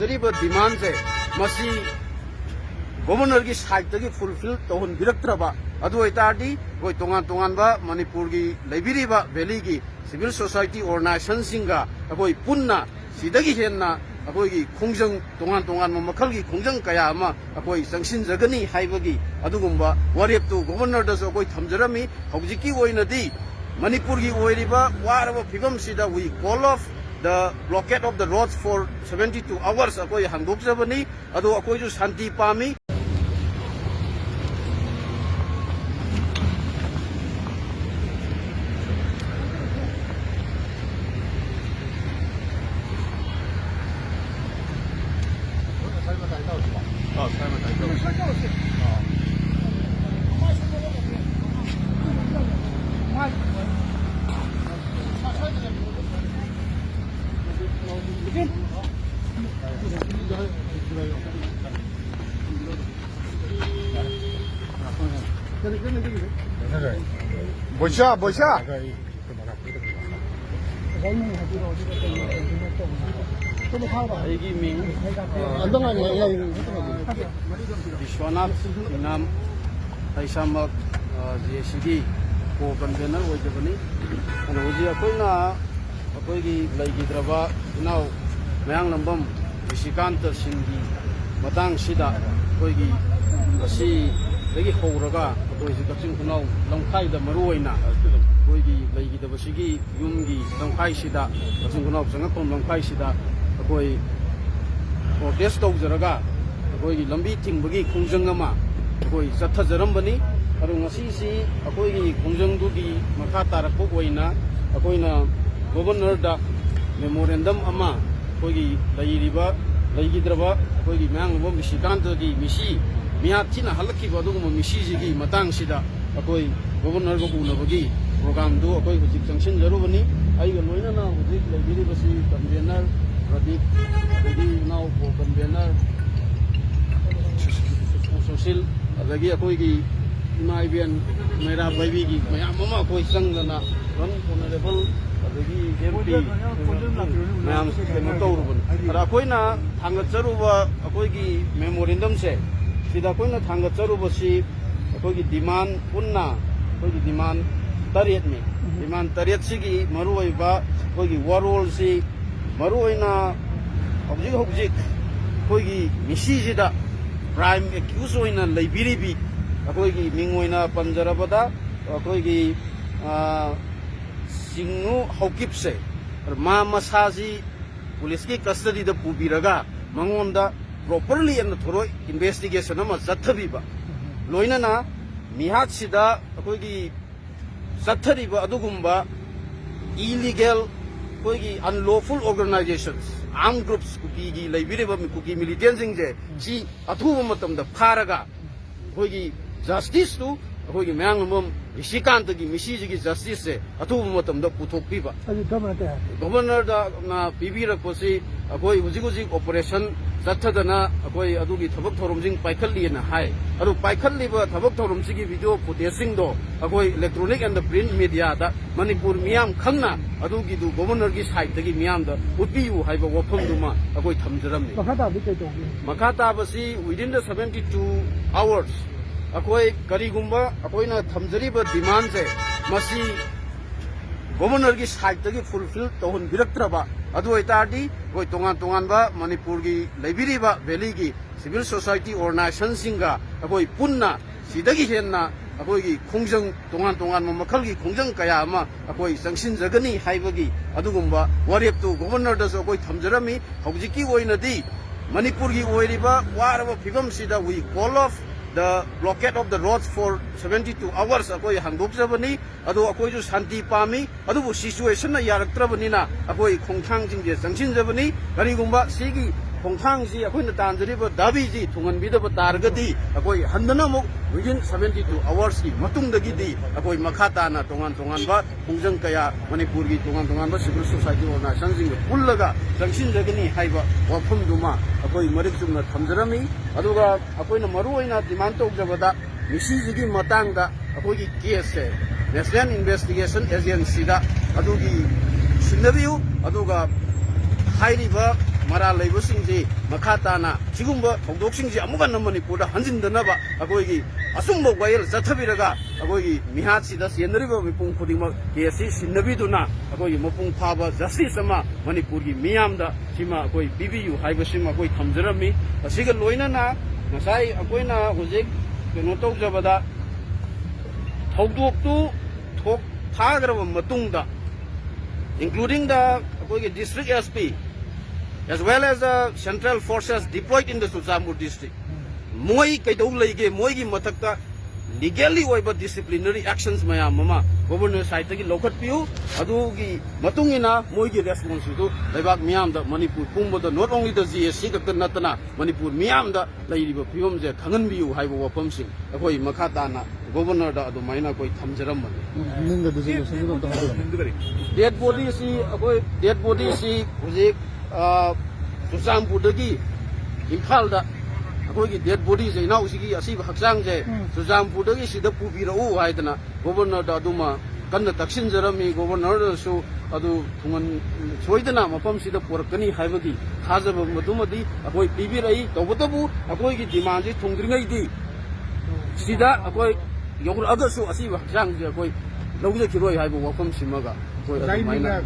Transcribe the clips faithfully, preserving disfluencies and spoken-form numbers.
ꯍꯥꯏꯖꯔꯤꯕ demandꯁꯦ ꯃꯁꯤ Governorꯒꯤ sideꯇꯒꯤ fulfil ꯇꯧꯍꯟꯕꯤꯔꯛꯇ꯭ꯔꯕ, ꯑꯗꯨ ꯑꯣꯏꯇꯥꯔꯗꯤ ꯑꯩꯈꯣꯏ ꯇꯣꯉꯥꯟ ꯇꯣꯉꯥꯟꯕ ꯃꯅꯤꯄꯨꯔꯒꯤ ꯂꯩꯕꯤꯔꯤꯕ valleyꯒꯤ civil society organizationꯁꯤꯡꯒ ꯑꯩꯈꯣꯏ ꯄꯨꯟꯅ ꯁꯤꯗꯒꯤ ꯍꯦꯟꯅ ꯑꯩꯈꯣꯏꯒꯤ ꯈꯣꯡꯖꯪ, ꯇꯣꯉꯥꯟ ꯇꯣꯉꯥꯟꯕ ꯃꯈꯜꯒꯤ ꯈꯣꯡꯖꯪ ꯀꯌꯥ ꯑꯃ ꯑꯩꯈꯣꯏ ꯆꯪꯁꯤꯟꯖꯒꯅꯤ ꯍꯥꯏꯕꯒꯤ ꯑꯗꯨꯒꯨꯝꯕ ꯋꯥꯔꯦꯞꯇꯨ Governorꯗꯁꯨ ꯑꯩꯈꯣꯏ ꯊꯝꯖꯔꯝꯃꯤ꯫ ꯍꯧꯖꯤꯛꯀꯤ ꯑꯣꯏꯅꯗꯤ ꯃꯅꯤꯄꯨꯔꯒꯤ ꯑꯣꯏꯔꯤꯕ ꯋꯥꯔꯕ ꯐꯤꯕꯝꯁꯤꯗ we call off the blockade of the roads for seventy two hours ꯑꯩꯈꯣꯏ ꯍꯥꯡꯗꯣꯛꯆꯕꯅꯤ꯫ ꯑꯗꯣ ꯑꯩꯈꯣꯏꯁꯨ ꯁꯥꯟꯇꯤ ꯄꯥꯝꯃꯤ꯫ ꯕꯣꯏꯁꯥ, ꯕꯣꯏꯁꯥ꯫ ꯑꯩꯒꯤ ꯃꯤꯡ, ꯑ, ꯑꯝꯇ ꯉꯥꯏꯈꯣ, ꯉꯥꯏꯈꯣ꯫ ꯕꯤꯁ꯭ꯋꯥꯅꯥꯊ ꯏꯅꯥꯝ, ꯑꯩ ꯏꯁꯥꯃꯛ, ꯑ, ꯖꯦ ꯑꯦ ꯁꯤꯒꯤ co-convener ꯑꯣꯏꯖꯕꯅꯤ꯫ ꯑꯗꯣ ꯍꯧꯖꯤꯛ ꯑꯩꯈꯣꯏꯅ ꯑꯩꯈꯣꯏꯒꯤ ꯂꯩꯈꯤꯗ꯭ꯔꯕ ꯏꯅꯥꯎ ꯃꯌꯥꯡꯂꯝꯕꯝ ꯅꯤꯁꯤꯀꯥꯟꯇ ꯁꯤꯡꯒꯤ ꯃꯇꯥꯡꯁꯤꯗ ꯑꯩꯈꯣꯏꯒꯤ ꯉꯁꯤꯗꯒꯤ ꯍꯧꯔꯒ ꯑꯩꯈꯣꯏꯁꯤ ꯀꯛꯆꯤꯡ ꯈꯨꯅꯧ ꯂꯝꯈꯥꯏꯗ ꯃꯔꯨ ꯑꯣꯏꯅ ꯑꯩꯈꯣꯏꯒꯤ ꯂꯩꯈꯤꯗꯕꯁꯤꯒꯤ ꯌꯨꯝꯒꯤ ꯂꯝꯈꯥꯏꯁꯤꯗ, ꯀꯛꯆꯤꯡ ꯈꯨꯅꯧ ꯆꯪꯉꯛꯐꯝ ꯂꯝꯈꯥꯏꯁꯤꯗ ꯑꯩꯈꯣꯏ protest ꯇꯧꯖꯔꯒ ꯑꯩꯈꯣꯏꯒꯤ ꯂꯝꯕꯤ ꯊꯤꯡꯕꯒꯤ ꯈꯣꯡꯖꯪ ꯑꯃ ꯑꯩꯈꯣꯏ ꯆꯠꯊꯖꯔꯝꯕꯅꯤ꯫ ꯑꯗꯣ ꯉꯁꯤꯁꯤ ꯑꯩꯈꯣꯏꯒꯤ ꯈꯣꯡꯖꯪꯗꯨꯒꯤ ꯃꯈꯥ ꯇꯥꯔꯛꯄ ꯑꯣꯏꯅ ꯑꯩꯈꯣꯏꯅ Governorꯗ memorandum ꯑꯃ ꯑꯩꯈꯣꯏꯒꯤ ꯂꯩꯔꯤꯕ, ꯂꯩꯈꯤꯗ꯭ꯔꯕ ꯑꯩꯈꯣꯏꯒꯤ ꯃꯌꯥꯡꯂꯝꯕꯝ ꯅꯤꯁꯤꯀꯥꯟꯇꯒꯤ ꯃꯤꯁꯤ, ꯃꯤꯍꯥꯠ ꯊꯤꯅ ꯍꯜꯂꯛꯈꯤꯕ ꯑꯗꯨꯒꯨꯝꯕ ꯃꯤꯁꯤꯁꯤꯒꯤ ꯃꯇꯥꯡꯁꯤꯗ ꯑꯩꯈꯣꯏ Governorꯒ ꯎꯅꯕꯒꯤ programꯗꯨ ꯑꯩꯈꯣꯏ ꯍꯧꯖꯤꯛ ꯆꯪꯁꯤꯟꯖꯔꯨꯕꯅꯤ꯫ ꯑꯩꯒ ꯂꯣꯏꯅꯅ ꯍꯧꯖꯤꯛ ꯂꯩꯕꯤꯔꯤꯕꯁꯤ convener ꯄ꯭ꯔꯗꯤꯞ, ꯑꯗꯒꯤ ꯏꯅꯥꯎ co-convener ꯁꯨꯁꯤꯜ, ꯑꯗꯒꯤ ꯑꯩꯈꯣꯏꯒꯤ ꯏꯃꯥ ꯏꯕꯦꯟ ꯃꯩꯔꯥ ꯄꯥꯏꯕꯤꯒꯤ ꯃꯌꯥꯝ ꯑꯃ ꯑꯩꯈꯣꯏ ꯆꯪꯗꯅ, Honourable ꯑꯗꯒꯤ ꯑꯦꯝ ꯄꯤ ꯃꯌꯥꯝ ꯀꯩꯅꯣ ꯇꯧꯔꯨꯕꯅꯤ꯫ ꯑꯗ ꯑꯩꯈꯣꯏꯅ ꯊꯥꯡꯒꯠꯆꯔꯨꯕ ꯑꯩꯈꯣꯏꯒꯤ ꯃꯦꯃꯣꯔꯦꯟꯗꯝꯁꯦ, ꯁꯤꯗ ꯑꯩꯈꯣꯏꯅ ꯊꯥꯡꯒꯠꯆꯔꯨꯕꯁꯤ ꯑꯩꯈꯣꯏꯒꯤ ꯗꯤꯃꯥꯟ ꯄꯨꯟꯅ ꯑꯩꯈꯣꯏꯒꯤ ꯗꯤꯃꯥꯟ ꯇꯔꯦꯠꯅꯤ꯫ ꯗꯤꯃꯥꯟ ꯇꯔꯦꯠꯁꯤꯒꯤ ꯃꯔꯨꯑꯣꯏꯕ ꯑꯩꯈꯣꯏꯒꯤ ꯋꯥꯔꯣꯜꯁꯤ, ꯃꯔꯨꯑꯣꯏꯅ ꯍꯧꯖꯤꯛ ꯍꯧꯖꯤꯛ ꯑꯩꯈꯣꯏꯒꯤ ꯃꯤꯁꯤꯁꯤꯗ ꯄ꯭ꯔꯥꯏꯝ ꯑꯦꯀ꯭ꯌꯨꯁ ꯑꯣꯏꯅ ꯂꯩꯕꯤꯔꯤꯕꯤ, ꯑꯩꯈꯣꯏꯒꯤ ꯃꯤꯡ ꯑꯣꯏꯅ ꯄꯟꯖꯔꯕꯗ ꯑꯩꯈꯣꯏꯒꯤ, ꯑ, ꯁꯤꯡꯅꯨ ꯍꯧꯀꯤꯞꯁꯦ, ꯃꯥ ꯃꯁꯥꯁꯤ ꯄꯨꯂꯤꯁꯀꯤ ꯀꯁꯇꯗꯤꯗ ꯄꯨꯕꯤꯔꯒ ꯃꯉꯣꯟꯗ properly and thorough investigation ꯑꯃ ꯆꯠꯊꯕꯤꯕ, ꯂꯣꯏꯅꯅ ꯃꯤꯍꯥꯠꯁꯤꯗ ꯑꯩꯈꯣꯏꯒꯤ ꯆꯠꯊꯔꯤꯕ ꯑꯗꯨꯒꯨꯝꯕ illegal, ꯑꯩꯈꯣꯏꯒꯤ unlawful organizations, armed groups, ꯀꯨꯀꯤꯒꯤ ꯂꯩꯕꯤꯔꯤꯕ ꯀꯨꯀꯤ ꯃꯤꯂꯤꯇꯦꯟꯁꯤꯡꯁꯦ ꯁꯤ ꯑꯊꯨꯕ ꯃꯇꯝꯗ ꯐꯥꯔꯒ ꯑꯩꯈꯣꯏꯒꯤ ꯖꯁꯇꯤꯁꯇꯨ, ꯑꯩꯈꯣꯏꯒꯤ ꯃꯌꯥꯡꯂꯝꯕꯝ ꯔꯤꯁꯤꯀꯥꯟꯇꯒꯤ ꯃꯤꯁꯤꯁꯤꯒꯤ ꯖꯁꯇꯤꯁꯁꯦ ꯑꯊꯨꯕ ꯃꯇꯝꯗ ꯄꯨꯊꯣꯛꯄꯤꯕ꯫ ꯑꯗꯨ ꯒꯚꯔꯅꯔꯗ ꯀꯩ ꯍꯥꯏ? ꯒꯚꯔꯅꯔꯗ ꯄꯤꯕꯤꯔꯛꯄꯁꯤ ꯑꯩꯈꯣꯏ ꯍꯧꯖꯤꯛ ꯍꯧꯖꯤꯛ ꯑꯣꯄꯔꯦꯁꯟ ꯆꯠꯊꯗꯅ ꯑꯩꯈꯣꯏ ꯑꯗꯨꯒꯤ ꯊꯕꯛ ꯊꯧꯔꯝꯁꯤꯡ ꯄꯥꯏꯈꯠꯂꯤꯅ ꯍꯥꯏ꯫ ꯑꯗꯨ ꯄꯥꯏꯈꯠꯂꯤꯕ ꯊꯕꯛ ꯊꯧꯔꯝꯁꯤꯒꯤ ꯚꯤꯗꯤꯑꯣ ꯐꯨꯇꯦꯖꯁꯤꯡꯗꯣ ꯑꯩꯈꯣꯏ electronic and print mediaꯗ ꯃꯅꯤꯄꯨꯔ ꯃꯤꯌꯥꯝ ꯈꯪꯅ ꯑꯗꯨꯒꯤꯗꯨ ꯒꯣꯕꯔꯅꯔꯒꯤ ꯁꯥꯏꯠꯇꯒꯤ ꯃꯤꯌꯥꯝꯗ ꯎꯠꯄꯤꯌꯨ ꯍꯥꯏꯕ ꯋꯥꯐꯝꯗꯨꯃ ꯑꯩꯈꯣꯏ ꯊꯝꯖꯔꯝꯃꯤ꯫ ꯃꯈꯥ ꯇꯥꯕꯗꯤ ꯀꯩ ꯇꯧꯒꯅꯤ? ꯃꯈꯥ ꯇꯥꯕꯁꯤ within the seventy two hours ꯑꯩꯈꯣꯏ ꯀꯔꯤꯒꯨꯝꯕ ꯑꯩꯈꯣꯏꯅ ꯊꯝꯖꯔꯤꯕ ꯗꯤꯃꯥꯟꯁꯦ ꯃꯁꯤ ꯒꯣꯕꯔꯅꯔꯒꯤ ꯁꯥꯏꯠꯇꯒꯤ ꯐꯨꯜꯐꯤꯜ ꯇꯧꯍꯟꯕꯤꯔꯛꯇ꯭ꯔꯕ, ꯑꯗꯨ ꯑꯣꯏꯇꯥꯔꯗꯤ ꯑꯩꯈꯣꯏ ꯇꯣꯉꯥꯟ ꯇꯣꯉꯥꯟꯕ ꯃꯅꯤꯄꯨꯔꯒꯤ ꯂꯩꯕꯤꯔꯤꯕ ꯚꯦꯂꯤꯒꯤ civil society organizationꯁꯤꯡꯒ ꯑꯩꯈꯣꯏ ꯄꯨꯟꯅ ꯁꯤꯗꯒꯤ ꯍꯦꯟꯅ ꯑꯩꯈꯣꯏꯒꯤ ꯈꯣꯡꯖꯪ, ꯇꯣꯉꯥꯟ ꯇꯣꯉꯥꯟꯕ ꯃꯈꯜꯒꯤ ꯈꯣꯡꯖꯪ ꯀꯌꯥ ꯑꯃ ꯑꯩꯈꯣꯏ ꯆꯪꯁꯤꯟꯖꯒꯅꯤ ꯍꯥꯏꯕꯒꯤ ꯑꯗꯨꯒꯨꯝꯕ ꯋꯥꯔꯦꯞꯇꯨ ꯒꯣꯕꯔꯅꯔꯗꯁꯨ ꯑꯩꯈꯣꯏ ꯊꯝꯖꯔꯝꯃꯤ꯫ ꯍꯧꯖꯤꯛꯀꯤ ꯑꯣꯏꯅꯗꯤ ꯃꯅꯤꯄꯨꯔꯒꯤ ꯑꯣꯏꯔꯤꯕ ꯋꯥꯔꯕ ꯐꯤꯕꯝꯁꯤꯗ we call off the blockade of the roads for seventy two hours ꯑꯩꯈꯣꯏ ꯍꯥꯡꯗꯣꯛꯆꯕꯅꯤ꯫ ꯑꯗꯣ ꯑꯩꯈꯣꯏꯁꯨ ꯁꯥꯟꯇꯤ ꯄꯥꯝꯃꯤ, ꯑꯗꯨꯕꯨ ꯁꯤꯆꯨꯋꯦꯁꯟꯅ ꯌꯥꯔꯛꯇ꯭ꯔꯕꯅꯤꯅ ꯑꯩꯈꯣꯏ ꯈꯣꯡꯊꯥꯡꯁꯤꯡꯁꯦ ꯆꯪꯁꯤꯟꯖꯕꯅꯤ꯫ ꯀꯔꯤꯒꯨꯝꯕ ꯁꯤꯒꯤ ꯈꯣꯡꯊꯥꯡꯁꯤ ꯑꯩꯈꯣꯏꯅ ꯇꯥꯟꯖꯔꯤꯕ ꯗꯥꯕꯤꯁꯤ ꯊꯨꯡꯍꯟꯕꯤꯗꯕ ꯇꯥꯔꯒꯗꯤ ꯑꯩꯈꯣꯏ ꯍꯟꯗꯅ ꯑꯃꯨꯛ within seventy two hoursꯀꯤ ꯃꯇꯨꯡꯗꯒꯤꯗꯤ ꯑꯩꯈꯣꯏ ꯃꯈꯥ ꯇꯥꯅ ꯇꯣꯉꯥꯟ ꯇꯣꯉꯥꯟꯕ ꯈꯣꯡꯖꯪ ꯀꯌꯥ ꯃꯅꯤꯄꯨꯔꯒꯤ ꯇꯣꯉꯥꯟ ꯇꯣꯉꯥꯟꯕ civil society organizationꯁꯤꯡꯒ ꯄꯨꯜꯂꯒ ꯆꯪꯁꯤꯟꯖꯒꯅꯤ ꯍꯥꯏꯕ ꯋꯥꯐꯝꯗꯨꯃ ꯑꯩꯈꯣꯏ ꯃꯔꯤꯛ ꯆꯨꯝꯅ ꯊꯝꯖꯔꯝꯃꯤ꯫ ꯑꯗꯨꯒ ꯑꯩꯈꯣꯏꯅ ꯃꯔꯨꯑꯣꯏꯅ ꯗꯤꯃꯥꯟ ꯇꯧꯖꯕꯗ ꯃꯤꯁꯤꯁꯤꯒꯤ ꯃꯇꯥꯡꯗ ꯑꯩꯈꯣꯏꯒꯤ ꯀꯦꯁꯁꯦ National Investigation Agencyꯗ ꯑꯗꯨꯒꯤ ꯁꯤꯟꯅꯕꯤꯌꯨ꯫ ꯑꯗꯨꯒ ꯍꯥꯏꯔꯤꯕ ꯃꯔꯥꯜ ꯂꯩꯕꯁꯤꯡꯁꯤ ꯃꯈꯥ ꯇꯥꯅ ꯁꯤꯒꯨꯝꯕ ꯊꯧꯗꯣꯛꯁꯤꯡꯁꯤ ꯑꯃꯨꯛ ꯍꯟꯅ ꯃꯅꯤꯄꯨꯔꯗ ꯍꯟꯖꯤꯟꯗꯅꯕ ꯑꯩꯈꯣꯏꯒꯤ ꯑꯆꯨꯝꯕ ꯋꯥꯌꯦꯜ ꯆꯠꯊꯕꯤꯔꯒ ꯑꯩꯈꯣꯏꯒꯤ ꯃꯤꯍꯥꯠꯁꯤꯗ ꯆꯦꯟꯅꯔꯤꯕ ꯃꯤꯄꯨꯝ ꯈꯨꯗꯤꯡꯃꯛ ꯀꯦꯁꯁꯤ ꯁꯤꯟꯅꯕꯤꯗꯨꯅ ꯑꯩꯈꯣꯏꯒꯤ ꯃꯄꯨꯡ ꯐꯥꯕ ꯖꯁꯇꯤꯁ ꯑꯃ ꯃꯅꯤꯄꯨꯔꯒꯤ ꯃꯤꯌꯥꯝꯗ ꯁꯤꯃ ꯑꯩꯈꯣꯏ ꯄꯤꯕꯤꯌꯨ ꯍꯥꯏꯕꯁꯤꯃ ꯑꯩꯈꯣꯏ ꯊꯝꯖꯔꯝꯃꯤ꯫ ꯑꯁꯤꯒ ꯂꯣꯏꯅꯅ ꯉꯁꯥꯏ ꯑꯩꯈꯣꯏꯅ ꯍꯧꯖꯤꯛ ꯀꯩꯅꯣ ꯇꯧꯖꯕꯗ ꯊꯧꯗꯣꯛꯇꯨ ꯊꯣꯛ ꯊꯥꯈ꯭ꯔꯕ ꯃꯇꯨꯡꯗ, including the ꯑꯩꯈꯣꯏꯒꯤ district S P, as well as the central forces deployed in the Churachandpur district, ꯃꯣꯏ ꯀꯩꯗꯧ ꯂꯩꯒꯦ, ꯃꯣꯏꯒꯤ ꯃꯊꯛꯇ legally ꯑꯣꯏꯕ disciplinary actions ꯃꯌꯥꯝ ꯑꯃ governor sideꯇꯒꯤ ꯂꯧꯈꯠꯄꯤꯌꯨ꯫ ꯑꯗꯨꯒꯤ ꯃꯇꯨꯡ ꯏꯟꯅ ꯃꯣꯏꯒꯤ response ꯑꯗꯨ ꯂꯩꯕꯥꯛ ꯃꯤꯌꯥꯝꯗ, ꯃꯅꯤꯄꯨꯔ ꯄꯨꯝꯕꯗ, not only the G S C ꯈꯛꯇ ꯅꯠꯇꯅ ꯃꯅꯤꯄꯨꯔ ꯃꯤꯌꯥꯝꯗ ꯂꯩꯔꯤꯕ ꯐꯤꯕꯝꯁꯦ ꯈꯪꯍꯟꯕꯤꯌꯨ ꯍꯥꯏꯕ ꯋꯥꯐꯝꯁꯤꯡ ꯑꯩꯈꯣꯏ ꯃꯈꯥ ꯇꯥꯅ governorꯗ ꯑꯗꯨꯃꯥꯏꯅ ꯑꯩꯈꯣꯏ ꯊꯝꯖꯔꯝꯕꯅꯤ꯫ ꯅꯤꯡꯒ resolutionꯗꯨ ꯑꯝꯇ ꯍꯥꯏꯕꯤꯔꯝꯃꯨ꯫ Dead bodyꯁꯤ ꯑꯩꯈꯣꯏ dead bodyꯁꯤ ꯍꯧꯖꯤꯛ, ꯑ, ꯆꯨꯔꯆꯥꯟꯄꯨꯔꯗꯒꯤ ꯏꯝꯐꯥꯜꯗ ꯑꯩꯈꯣꯏꯒꯤ dead bodyꯁꯦ, ꯏꯅꯥꯎꯁꯤꯒꯤ ꯑꯁꯤꯕ ꯍꯛꯆꯥꯡꯁꯦ ꯎꯝ꯫ ꯆꯨꯔꯆꯥꯟꯄꯨꯔꯗꯒꯤ ꯁꯤꯗ ꯄꯨꯕꯤꯔꯛꯎ ꯍꯥꯏꯗꯅ governorꯗ ꯑꯗꯨꯃ ꯀꯟꯅ ꯇꯛꯁꯤꯟꯖꯔꯝꯃꯤ꯫ Governorꯅꯁꯨ ꯑꯗꯨ ꯊꯨꯡꯍꯟ-, ꯁꯣꯏꯗꯅ ꯃꯐꯝꯁꯤꯗ ꯄꯨꯔꯛꯀꯅꯤ ꯍꯥꯏꯕꯒꯤ ꯊꯥꯖꯕ ꯃꯗꯨꯃꯗꯤ ꯑꯩꯈꯣꯏ ꯄꯤꯕꯤꯔꯛꯏ꯫ ꯇꯧꯕꯇꯕꯨ ꯑꯩꯈꯣꯏꯒꯤ demandꯁꯤ ꯊꯨꯡꯗ꯭ꯔꯤꯉꯩꯗꯤ ꯁꯤꯗ ꯑꯩꯈꯣꯏ ꯌꯧꯔꯛꯑꯒꯁꯨ ꯑꯁꯤꯕ ꯍꯛꯆꯥꯡꯁꯦ ꯑꯩꯈꯣꯏ ꯂꯧꯖꯈꯤꯔꯣꯏ ꯍꯥꯏꯕ ꯋꯥꯐꯝꯁꯤꯃꯒ ꯑꯩꯈꯣꯏ ꯑꯗꯨꯃꯥꯏꯅ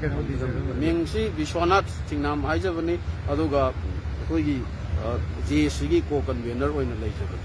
ꯃꯤꯡꯁꯤ ꯕꯤꯁ꯭ꯋꯥꯅꯥꯊ ꯊꯤꯡꯅꯥꯝ ꯍꯥꯏꯖꯕꯅꯤ꯫ ꯑꯗꯨꯒ ꯑꯩꯈꯣꯏꯒꯤ, ꯑ, J A Cꯒꯤ co-convener ꯑꯣꯏꯅ ꯂꯩꯖꯕꯅꯤ꯫